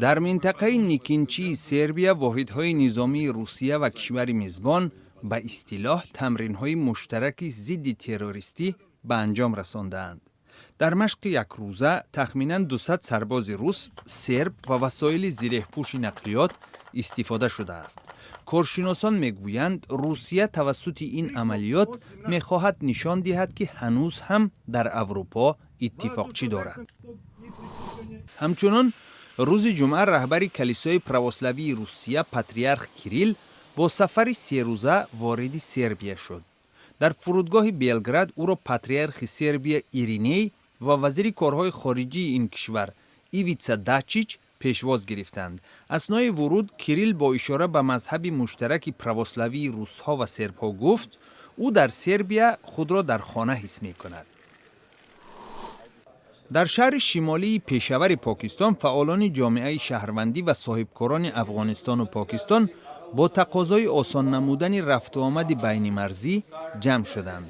Дар минтақаи Никинчии Сербия воҳидҳои низомии Русия ва кишвари мизбон ба истилоҳ тамринҳои муштараки зидди террористӣ ба анҷом расондаанд. Дар машқи якрӯза тахминан 200 сарбози рус, серб ва васоили зиреҳпӯши нақлиёт истифода шудааст. Коршиносон мегӯянд, Русия тавассути ин амалиёт мехоҳад нишон диҳад, ки ҳанӯз ҳам дар Аврупо иттифоқчӣ дорад. Ҳамчунон рӯзи ҷумъа раҳбари калисои православии Русия, патриарх Кирилл, бо сафари серӯза вориди Сербия шуд. Дар фурудгоҳи Белград ӯро патриархи Сербия Ириней ва вазири корҳои хориҷии ин кишвар Ивица Дачич пешвоз гирифтанд. Аснои вуруд Кирилл бо ишора ба мазҳаби муштараки православии русҳо ва сербҳо гуфт, ӯ дар Сербия худро дар хона ҳис мекунад. Дар шаҳри шимолии Пешавари Покистон фаъолони ҷомеаи шаҳрвандӣ ва соҳибкорони Афғонистону Покистон бо тақозои осон намудани рафтуомади байнимарзӣ ҷамъ шуданд.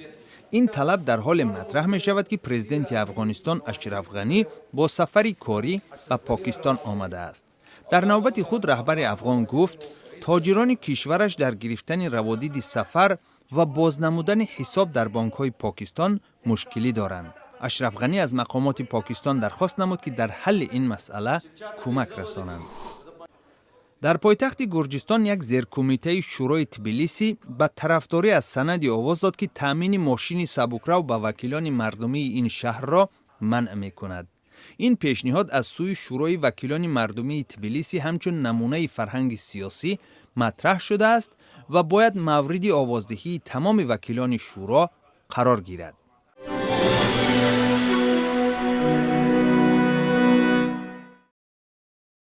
Ин талаб дар ҳоле матраҳ мешавад, ки президенти Афғонистон Ашраф Ғанӣ бо сафари корӣ ба Покистон омадааст. Дар навбати худ раҳбари афғон гуфт, тоҷирони кишвараш дар гирифтани раводиди сафар ва боз намудани ҳисоб дар бонкҳои Покистон мушкилӣ доранд. Ашраф Ғанӣ аз мақомоти Покистон дархост намуд, ки дар ҳалли ин масъала кӯмак расонанд. Дар пойтахти Гурҷистон як зеркумитаи шӯрои Тбилиси ба тарафдорӣ аз санади овоз дод, ки таъмини мошини сабукрав ба вакилони мардумии ин шаҳрро манъ мекунад. Ин пешниҳод аз сӯи шӯрои вакилони мардумии Тбилиси ҳамчун намунаи фарҳанги сиёсӣ матраҳ шудааст ва бояд мавриди овоздиҳии тамоми вакилони шӯро қарор гирад.